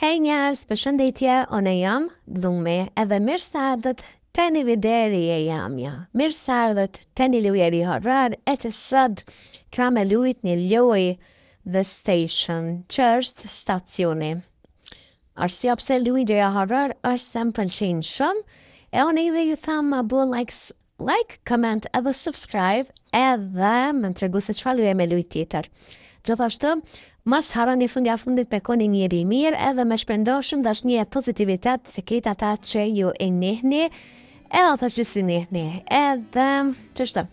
Hej njerëz, përshëndetje, unë jam Lumi edhe mirë se erdhët te një video e ri e jamja. Mirë se erdhët te një lojë e ri horror e që sot kena me lujt një lojë The Station, që është stacioni. Arsyeja pse luj lojë horror është se më pëlqejnë shumë, e unë juve ju tham ma bo like, like, comment edhe subscribe edhe me më tregu se çfarë loje me lujt tjetër. Gjithashtu, mos harroni fundja fundit me kon një njeri i mirë edhe me shpërnda shumë dashni e pozitivitet te krejt ata që ju e njihni edhe ata që s'i njihni. Edhe qështu.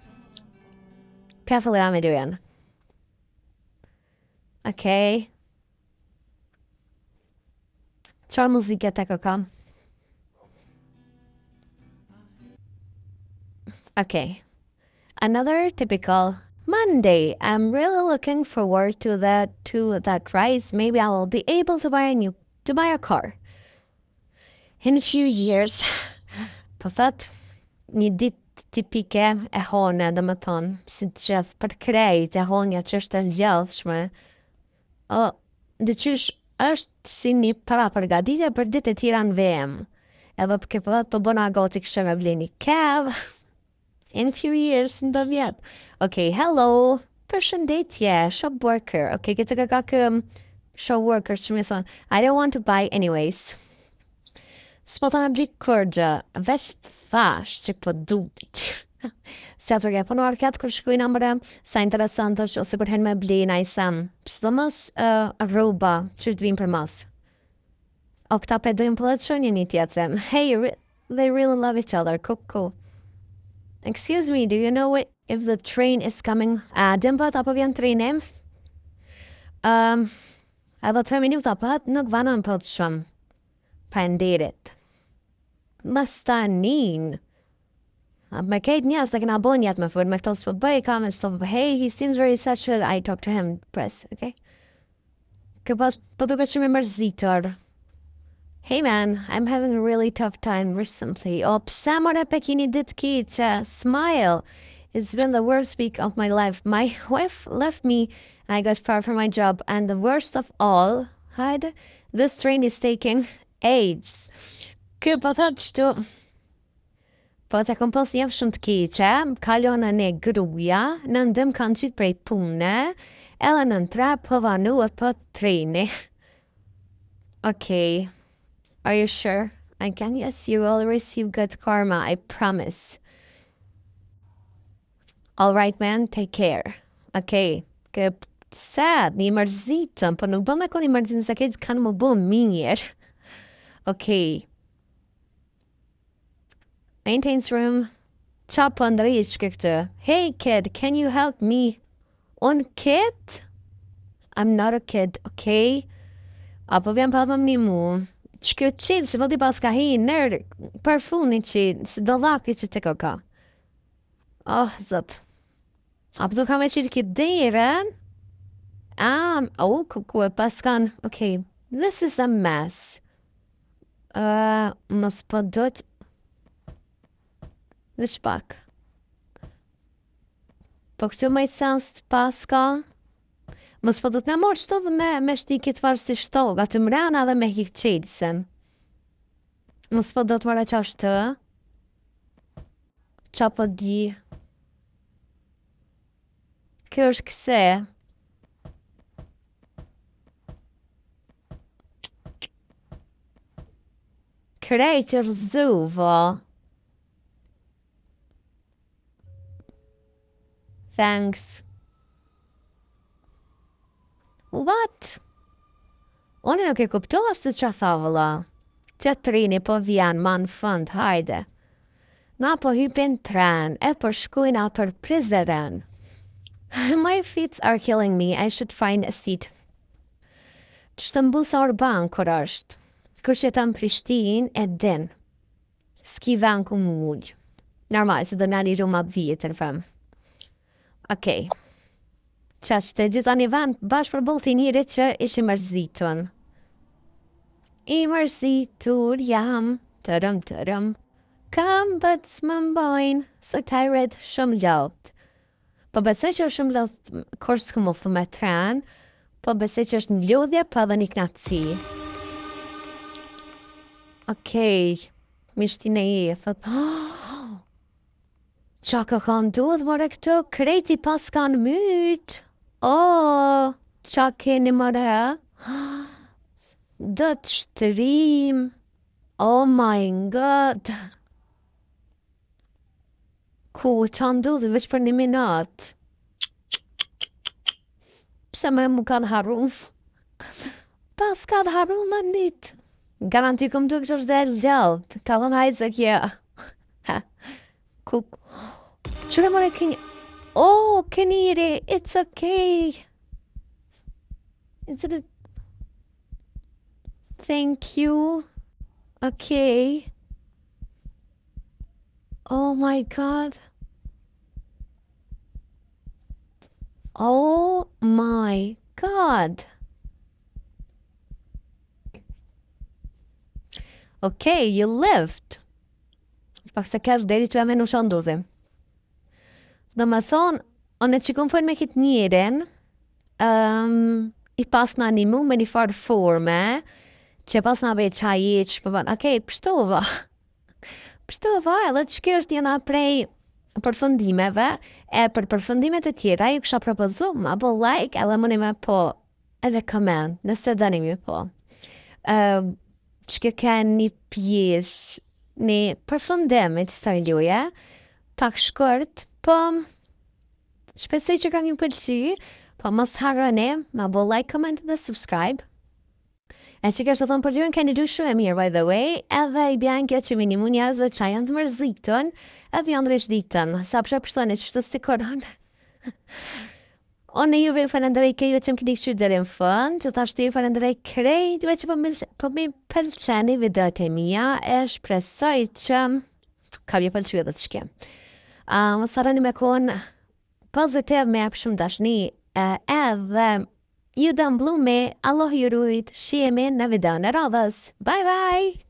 Pja fillojna me lojën. Okej. Çfarë muzike të kërkon? Okay. Another typical Monday. I'm really looking forward to that to that rise. Maybe I will be able to buy a new to buy a car. In a few years. Po thot një ditë tipike e hone, do me thonë, si të gjithë, për krejt e honja që është e lodhshme. O, diqysh është si një parapërgatitje për ditë e tjera në vijim. Edhe për po po bëna gati kështë me ble një kev. In few years, në do vjet. Okay, hello. Përshëndetje, shop worker. Okay, këtë ka ka kë shop worker që mi thonë. I don't want to buy anyways. S'po të me bli kurgjë, veç thash që po du. Se ato ke po në market kur shkojnë amre, sa interesant është ose kur hen me bli naj sen. Sidomos uh, rroba që të vinë për mas. O këta pe dojnë po të një një tjetrin. Hey, re they really love each other. Cool, cool. Excuse me, do you know what, if the train is coming? A, din po apo vjen treni? Um, edhe 3 minuta po nuk vanon po të shumë. Faleminderit. Mas tanin. Me kejt njerëz të kena bon jetë me fol, me këto s'po bëj, kam e s'po hey, he seems very sad, should I talk to him? Press, okay? Kë pas, po duket shumë i mërzitur. Hey man, I'm having a really tough time recently. O, pse more pe kini ditë keqe? Smile. It's been the worst week of my life. My wife left me and I got fired from my job. And the worst of all, hajde, this train is taking ages. Kë po thot qëtu, po të kom pas një shumë të keqe, kalon në një gruja, në ndëm kanë qitë prej pune, edhe në në tre po vanuat po treni. Okay. Are you sure? I can, yes, you will receive good karma, I promise. All right, man, take care. Okay, kë sad, një mërzitëm, po nuk bën me kon i mërzitëm, se këtë kanë më bë mirë. Okay. Maintenance room. Qa po ndrejsh këtë? Hey kid, can you help me? Unë kid? I'm not a kid, okay? Apo vjen pa më një mu? Që kjo qilë, se po di pas ka hi nër përfuni që si do lapi që të ka. Oh, zot. Apo do ka me qilë këtë derën? Ah, oh, ku, ku e pas kanë. Okay, this is a mess. Uh, mos po do të... Veç pak. Po këtu më i sens të paska. Mos po do të na marrë qëto dhe me, me shti këtë farë si shtog, aty mrena dhe me hik qelësen. Mos po do të marrë qashtu. Qa po di? Kjo është këse. Krejt e rrëzuvo. Thanks. What? Unë nuk e kuptova se qa tha vëlla. Që treni po vjen ma në fund, hajde. Na po hypin tren, e po shkujna për Prizren. My feet are killing me, I should find a seat. Që të mbusa urban kur është. Kush jeton Prishtinë e din. S'ki ven ku mu ul. Normal, se do na liru ma vjetër, fem. Okej. Qaq të gjitha një vend bash për boll të njërit që ish i mërzitun. I mërzitur jam, tërëm tërëm, këmbët s'më mbajnë, so tired, shumë lodht. Po besoj që është shumë lodht kur s'kum udhtu me tren, po besoj që është një lodhje pa dhe një knaqësi. Okej, mishti në i, thot, Qa ka ka ndodh more këtu? Krejt i pas kanë myt. Oh, qa keni more? Do të shtrim. Oh my God. Ku, qa ndodhi veç për një minut? Pse me mu kanë harru? Pas kanë harru me myt. Garanti kom të kështë del gjallë. Ka thonë hajtë se kja. Ha. Ku... Qëre more keni... Oh, Keniri, it's okay. It's a... Thank you. Okay. Oh my God. Oh my God. Okay, you lived. Pak se kesh deri që e menu që ndodhi. Do me thonë, unë që kom folë me këtë njerin, i pas në animu me një farë forme, që pas në be qaj që po bën, okej, pështova. Pështova, edhe që kjo është njëna prej përfundimeve, e për përfundimet e tjera ju kisha propozu, ma bo like edhe mundi me po edhe comment, nëse doni mi po. Që kjo ka një pjesë, një përfundim i qësaj loje, pak shkurt, po shpresoj që ka një pëlqy, po mos harroni ma bo like, comment dhe subscribe. E që kështë të thonë për lojën keni du shumë e mirë, by the way, edhe i bjen kjo që minimu njerëzve që janë të mërzitën, edhe janë ndreq ditën, sa pse pështoni që shtu si koron. Unë juve ju falenderoj juve që më keni këshyrë deri në fund, që thashtë ju falenderoj krejt juve që po mi pëlqeni videot e mia, e shpresoj që ka mjë pëlqy edhe të shke. Mos harroni me kon pozitiv, me jap shumë dashni, edhe ju dam blumi, Allah ju rujt, shihemi në videon e radhës. Bye bye!